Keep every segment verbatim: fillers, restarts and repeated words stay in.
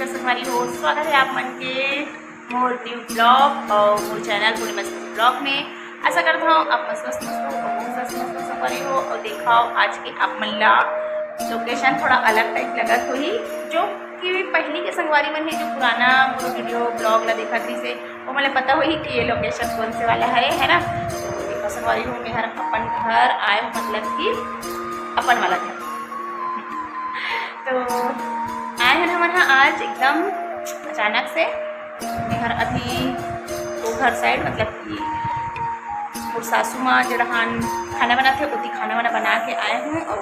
संगवारी हो, स्वागत है आप मन के मोर न्यू ब्लॉग और मोर चैनल पूर्णिमा ब्लॉग में। आशा करता हूँ आप मन स्वस्थ मस्त हो और बहुत स्वस्थ मस्त हो संगवारी हो। और देखा आज के आप मन ला लोकेशन थोड़ा अलग टाइप लगत होही, जो कि पहली के संगवारी मन है जो पुराना मोर वीडियो ब्लॉग ला देखत रहिस हे, वो मोला पता होही कि ये लोकेशन कौन से वाला है, है ना। तो देखो संगवारी हो, मैं हर अपन घर आए हूँ, मतलब कि अपन वाला घर। तो आए हैं हमन ह आज एकदम अचानक से। मैं हर अभी वो घर साइड, मतलब कि मोर सासू माँ जेड़हान खाना बनाथे, ओती खाना वाना बना के आए हूँ। और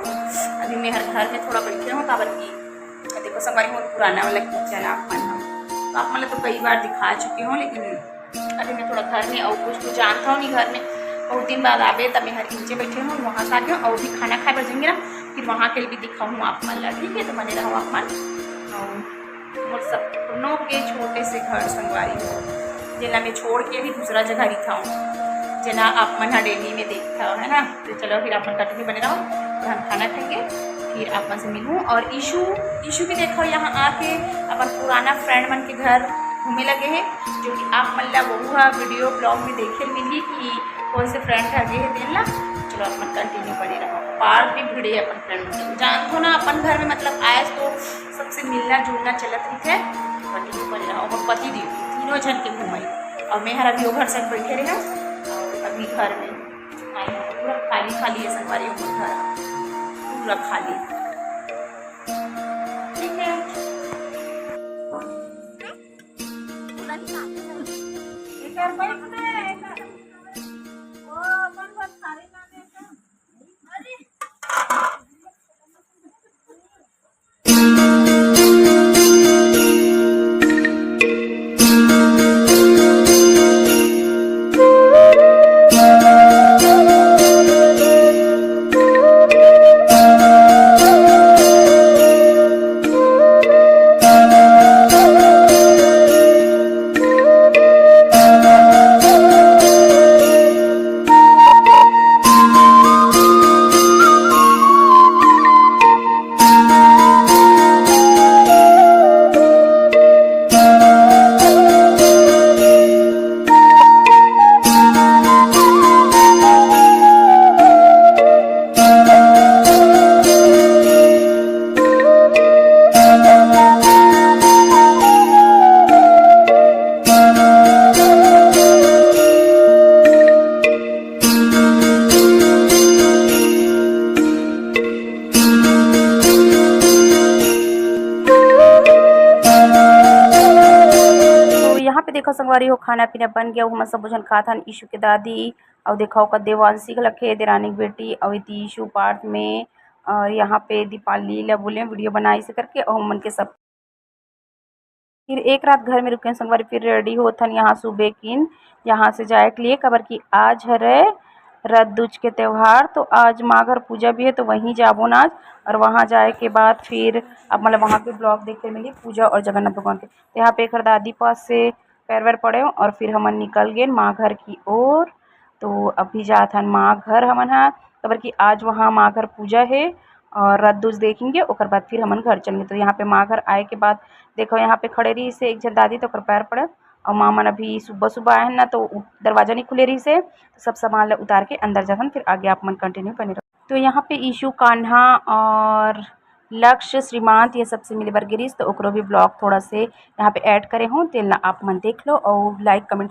अभी मैं हर घर में थोड़ा बैठे हूँ, काबर कि देखो संगवारी हो, पुराना वाला किचन आप मन ह, तो आप मन ला तो कई बार दिखा चुके हो, लेकिन अभी मैं थोड़ा घर में और कुछ कुछ जानता हूँ नहीं, घर में बहुत दिन बाद आबे, तब मैं हर नीचे बैठे हूँ, वहाँ से आगे और भी खाना खाए बर जाएंगे ना, फिर वहाँ के भी दिखाऊँ आप मन ला, ठीक है। तो बने रहो आप मन। और मोर सपनों के छोटे से घर संगवारी हो, जेला मैं छोड़ के भी दूसरा जगह रहिथव, जेला आप मन ह डेली में देखथव, है ना। तो चलो फिर आप मन continue बने रहो और हम खाना खाएंगे, फिर आप मन से मिलूँ। और ईशु, ईशु भी देखो यहाँ आके अपन पुराना फ्रेंड मन के घर घूमे लगे हे, जो कि आप मन ला वो ह वीडियो ब्लॉग में देखे मिली कि कौन से फ्रेंड घर गए हे तेन ला। चलो आप मन continue बने रहो। पार्क भी भिड़े अपन फ्रेंड मन के, जानथो ना अपन घर में मतलब आए तो सबसे मिलना जुलना चलत रहिथे। Continue बने रहो। और पति देव तीनों झन के घूमई, और मैं हर अभी वो घर से बैठे रहे, अभी घर में आई हूँ, पूरा खाली खाली है संगवारी, वो घर पूरा खाली। ठीक है, एकर बैठ ले, एकर। वो अपन घर खाली ना दे का? अरे। तो यहाँ पे देखो संगवारी हो, खाना पीना बन गया, वो हम सब जन खात हन, ईशु के दादी, और देखो ओकर देवांशी घलक हे, देरानी के बेटी, और इति ईशु पार्थ में, और यहाँ पे दीपाली ला बोले वीडियो बनाई से करके, और हमन के सब फिर एक रात घर में रुके संगवारी, फिर रेडी होत हन यहाँ सुबह किन, यहाँ से जाए के लिए, काबर कि आज हरे रथ दूज के त्यौहार, तो आज माँ घर पूजा भी है, तो वहीं जाबो ना आज। और वहाँ जाए के बाद फिर अब मतलब वहाँ पे ब्लॉग देखे मिली पूजा और जगन्नाथ भगवान के। तो यहाँ पे एकर दादी पास से पैर वैर पड़े और फिर हमन निकल गए माँ घर की ओर। तो अभी जात हन माँ घर हमन ह, काबर कि आज वहाँ माँ घर पूजा है और रथ दूज देखेंगे, ओकर बाद फिर हमन घर चलेंगे। तो यहाँ पे माँ घर आए के बाद देखो यहाँ पे खड़े रही से एक झन दादी, तो ओकर पैर पड़े। और माँ मन अभी सुबह सुबह आए हैं ना, तो उ-, दरवाजा नहीं खुले रही से, तो सब सामान ला उतार के अंदर जाथन। फिर आगे आप मन कंटिन्यू बने रहो। तो यहाँ पे ईशु, कान्हा और लक्ष्य, श्रीमांत ये सबसे मिले बर गिरीश, तो ओकरो भी ब्लॉग थोड़ा से यहाँ पे ऐड करे हूँ, तेन ला आप मन देख लो और लाइक कमेंट